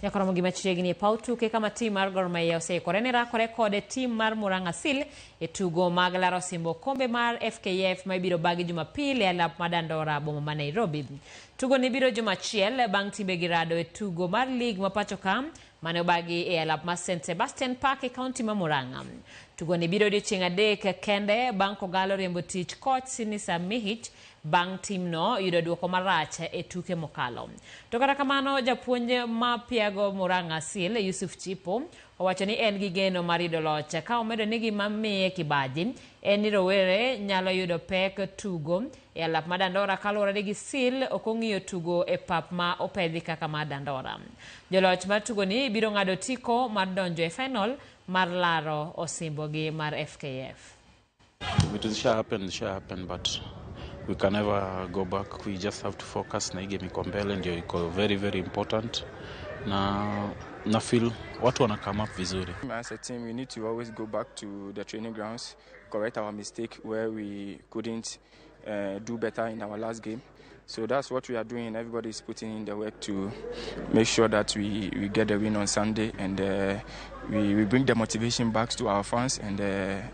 Nyaka romo gi machiegni e paw tuke kama tim mar Gor Mahia oseikore ne rakore kod tim mar Murang'a Seal e tugo mag laro osimbo okombe mar FKF ma ibiro bagi Jumapil e alap ma Dandora boma ma Nairobi. Tugo ni biro juma achiel bang' timbe gi rado e tugo mar lig ma pacho ka mane obagi e alap mar St Sebastian Park e kaunti ma Murang'a. Tugo ni biro odiochieng' adek kende bang' Kogalo riembo tich koch Sinisa Mihic bang' timno yudo duoko marach e tuke mokalo. To kata kamano japuonj ma piago Murang'a Seal Yusuf Chipo owacho ni en gi geno mar yudo loch ka omedo ni gima miye kibaji en ni rowere nyalo yudo pek tugo e alap ma Dandora kaluwore gi Seal ok ong'iyo tugo e pap ma opedhi kaka mar Dandora. Joloch mar tugoni biro ng'ado otiko mar donjo e final mar laro osimbogi mar FKF. Vitu zisha happen, zisha happen, but we can never go back. We just have to focus na hii game iko mbele, ndio iko very very important, na feel watu wana come up vizuri. As a team, we need to always go back to the training grounds, correct our mistake where we couldn't do better in our last game. So that's what we are doing. Everybody is putting in the work to make sure that we get the win on Sunday, and we bring the motivation back to our fans and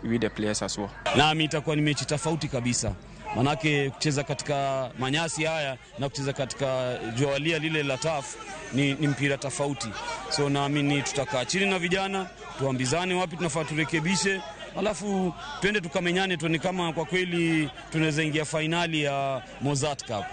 we the players as well. Nami itakuwa ni mechi tofauti kabisa, manake kucheza katika manyasi haya na kucheza katika jualia lile la turf ni mpira tofauti. So naamini tutakaa chini na vijana tuambizane wapi tunafaa turekebishe, alafu twende tukamenyane, tuone kama kwa kweli tunaweza ingia fainali ya Mozzart Cup.